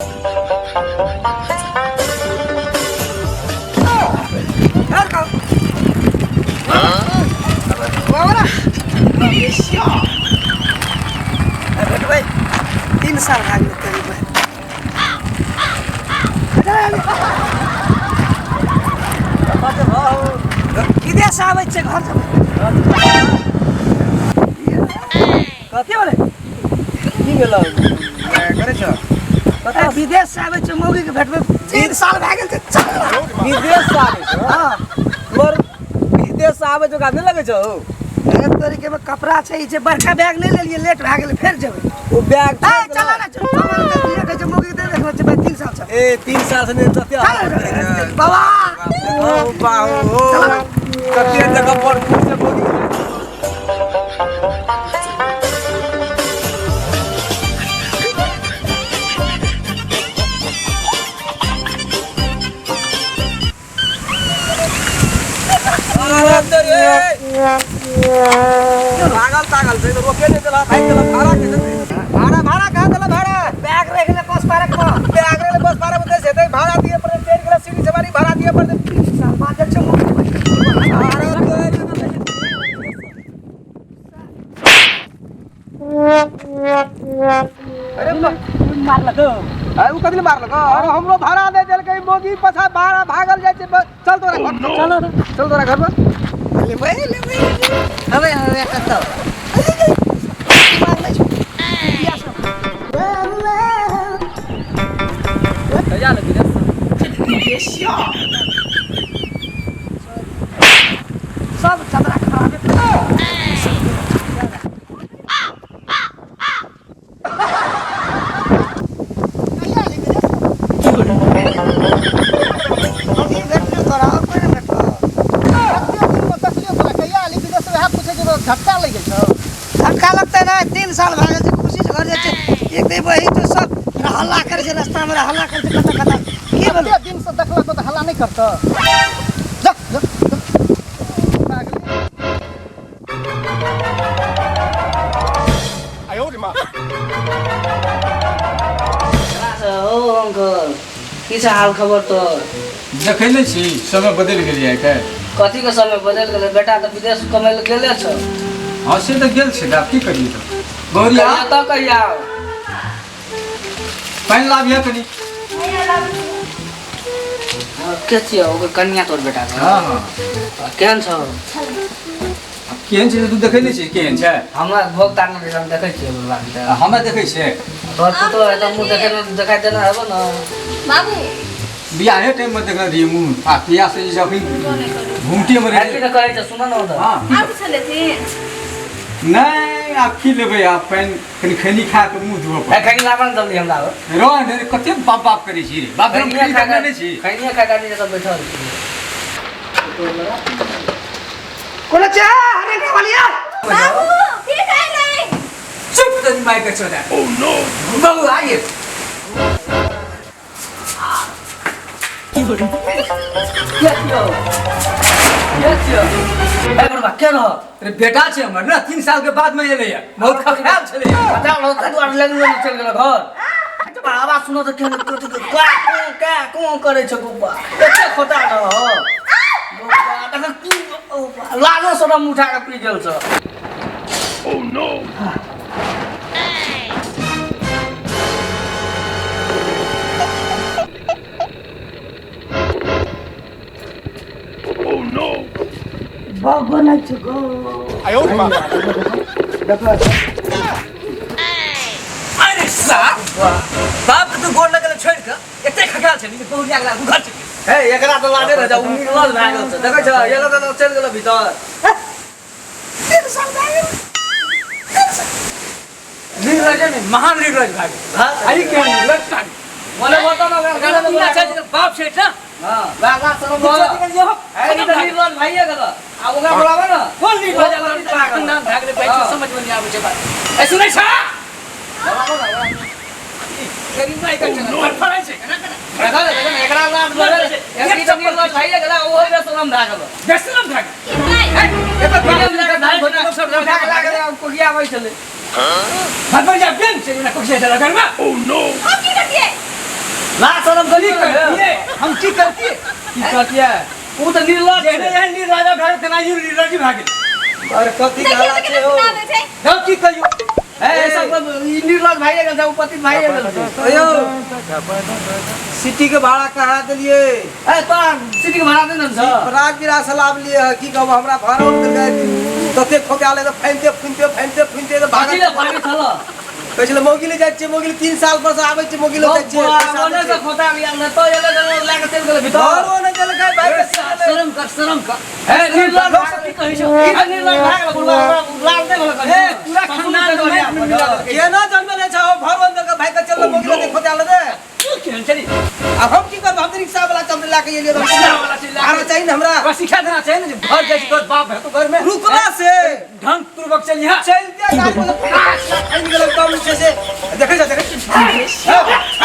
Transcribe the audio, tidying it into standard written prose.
घर का बाबरा भेटबै 3 साल भए गेलै करीब। विदेश आबै छै घर जेबै। कथी भेलै? की भेलौ करै छ? ए, विदेश से आबै छै मौगी के भेटबै 3 साल भए गेल छै। चल ना। विदेश से आबै छौ? हँ। तोर विदेश से आबै छौ नहि लगै छौ? एक तरीके में कपड़ा छै, ई जे बड़का बैग नहि लेलियै, लेट भए गेलै, फेर जेबै। ओ बैग ए चल ना, चल चल ना, जल्दी लेट होइ छै, मौगी के देखना छै भाई 3 साल से। ए 3 साल से नहि तते चल बाबा। ओ बाहो ओ कते जगह पर से मौगी भागल तागल छै तऽ रोके नहि देलक, भागि गेलक। भाड़ा के देतै? भाड़ा भाड़ा कहाँ देलक भाड़ा? बैग रहि गेलै बस पारक पर। बैग रहि गेलै बस पारक पर हेतै। भाड़ा दिए पड़तै, चढ़ि गेलै सीढ़ी सवारी, भाड़ा दिए पड़तै। 3 साल बाद जाइ छै मौगी के। भाड़ा तोरि। अरे मारलक। अरे उ कथी लए मारलक? अरे हमरो भाड़ा दे देलकै मोगी, पछा भाड़ा भागल जाइ छै। चल तोरा घर, चलो ना। चल तोरा घर पर। लेबै लेबै हवे हवे कतौ मारले छै बिया सब। कहिया ले विदेश से? विदेशिया सब चदरा खराब। झटका लागि गेल छौ? झटका लगतै ना, 3 साल भए गेल छै, खुशी से घर जाइ छै। एक दिन वही तो सब हल्ला करै छै रास्ता में, हल्ला करै छै कतऽ कतऽ की भेलै? कते दिन से देखलक तऽ हल्ला नहि करतऽ? जा जा जा। पागल। ओ अंकल, की छै हाल खबर तोर? देखै नहि छी समय बदलि गेलै आइ काल्हि। कथी के समय बदलि गेलै? बेटा तऽ विदेश कमै लए गेले छौ। हँ से तऽ गेल छै, तऽ आब की करियै तऽ गौरिया? कहिया तऽ कहिया आउ? पानि लाबिहे कनि। हँ, के छियौ ओकर कनिया? तोर बेटा के? हँ हँ। केहन छौ? आब केहन छै से तू देखै नहि छी केहन छै? हमरा भोग तार नहि हम देखै छियै बुढ़बा के। आ हमरा देखै छै? तोहर पुतोह है तऽ मुँह देखै मे देखाइ देने हेबो ने। बाबू बियाहे टाइममे देखने रहियै मुँह, आ बियाह से जे छै अखन घुमटेमे की रहै। तऽ कहै छै, सुन ने उधर। हँ। आब छलथिन? नहि, आब की लेबै, आब पानि कनि खैनी खा कऽ मुँह धोअ ए पड़त। खैनी लाबऽ ने जल्दी हमरा। रह ने, कते बाप बाप करै छी रे बाप, हम खैनिये खैनी खा देखने नहि छी। खैनिये खा कऽ सब बैठल छी। कोना छै हरे वालिया? बाबू की कहलै? चुप तनी माइक चोदा। ओ नो बाबू आइए। के छियौ? के छियौ? ए बुढ़बा, के रह? अरे बेटा छै हमर ने, 3 साल के बाद में एलैया, बहुत खखायल छलैया। बता रहो तऽ दुआरे लग लग चलि गेल घर। बा आवाज सुनो तऽ केहन कथी के का का को करै छै गुब्बा, एते खोता रह गुब्बा, देख की लाजो शरम उठा कऽ पी गेल छ। बगो नहि छै गो। अरे साहब, बाप के तू गोर लगल छोड़ि कऽ एते खखायल छली जे बहुरिया के घर चलि गेल। हे, एकरा तऽ लाजे रह जा, उ निर्लज भए गेल छै, देखै छ एलो तऽ चलि गेल भीतर। 3 साल भए गेल। निर्लज नहि, महान निर्लज भए गेल। आई केहन निर्लज साली। बोले बोलता ना ओकरा गाना तीन बोला छै जेकर बाप छै ना। हां, लाज शरम भऽ गेल। ए, ई तऽ निर्लज भाइये गेल, आ ओकरा बोलाबै ने। कोन निर्लज खानदान भए गेलै भाइ, समझ में नहि आबै छै बात। ए सुनै छ? बोलाबै ने ओकरा। गरीब माइ के चला फड़फड़ाइ छै केना केना। देखा ने, देखा ने, एकरा लाज भऽ गेल। एक ई तऽ निर्लज भाइये गेल, आ ओहो बेशरम भए गेल। बेशरम भए गेल। एकर कोकिया आबै छलै। भगवान जा बेन छै ना कोशिश चला घरमा। हम की करतियै? ला शरम की करी करतियै हम की करतियै की करतियै उ तऽ निर्लज जेहने छै एहन निर्राजा भए गेल तेना निर्लज भए गेल अरे कथी देखियौ हल्ला तऽ छै केना हो सुनाबै छै हम की कहियौ ए सब ई निर्लज भाई गेल छै उ पति भाई गेल छै यौ सिटी के भाड़ा कहाँ देलियै ए तोरा सिटी के भाड़ा दे ने छ राजगिरा से लाबलियै हँ की कहब हमरा भाड़ो नहि देलकै तते खोका ले तऽ फैलते फुनते फैलते फुनते तऽ भागी भागल ले भागी छल कहै छलै मौगी ले जाइ छियै मौगी ले 3 साल पर से आबै छियै मौगी ले जाइ छियै पैसा ओने दै से छियै। खोता लिया न तो एले गेल लए के चलि गेल भीतर घरो नहि देलकै भाई के शरम कर शरम कर ए निर्लज लोग सब की कहै छौ ए निर्लज भाग गेल बुढ़वा हमरा लाज नहि भेल कहियो ए पूरा खानदान के माइक में मिला देलकै केना जन्म ले छौ भर बंद के भाई के चल मौगी ले खोता ले दे तू केहन चली आ हम की करब हम तऽ रिक्शा वाला चल ला के एलियै रिक्शा वाला चलि ला के- भाड़ा चाही ने हमरा ओकरा सिखा देना चाही ने जे घर जाइ छी तोहर बाप हेतौ घर में रुकला से ढंग पूर्वक चलिहा चलते गाड़ी में आनि गेल कम छै से देखै छ देखै छ।